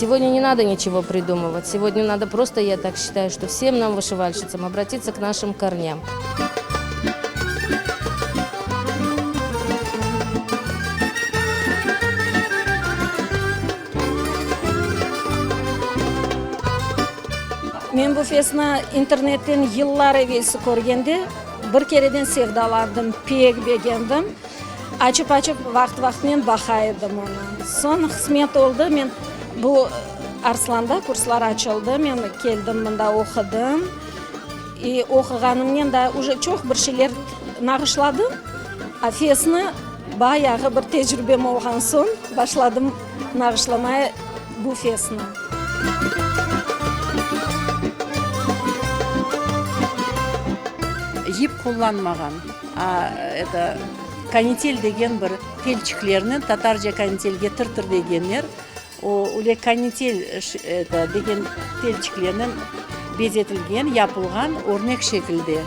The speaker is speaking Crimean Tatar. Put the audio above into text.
Сегодня не надо ничего придумывать. Сегодня надо просто, я так считаю, что всем нам, вышивальщицам, обратиться к нашим корням. Men bu fesni internetten yıllar evelsi körgende, bir kereden sevdalandım, pek begendim. Açıp-açıp vaqıt-vaqıtnen baqa edim onı. Soñ qısmet oldı, men bu Arslanda kurslar açıldı, men keldim mında oqudım. İ oquğanımnen da uje çoq bir şeyler nağışladım. A fesni bayağı bir tecrübem olğan soñ başladım nağışlamaya bu fesni. Yip qullanmağan. A, eto, kanitel degen bir telçiklerni, tatarca kanitelge tır-tır degenler, o, öyle kanitel, eto, degen telçiklernen bezetilgen, yapılğan örnek şekilde.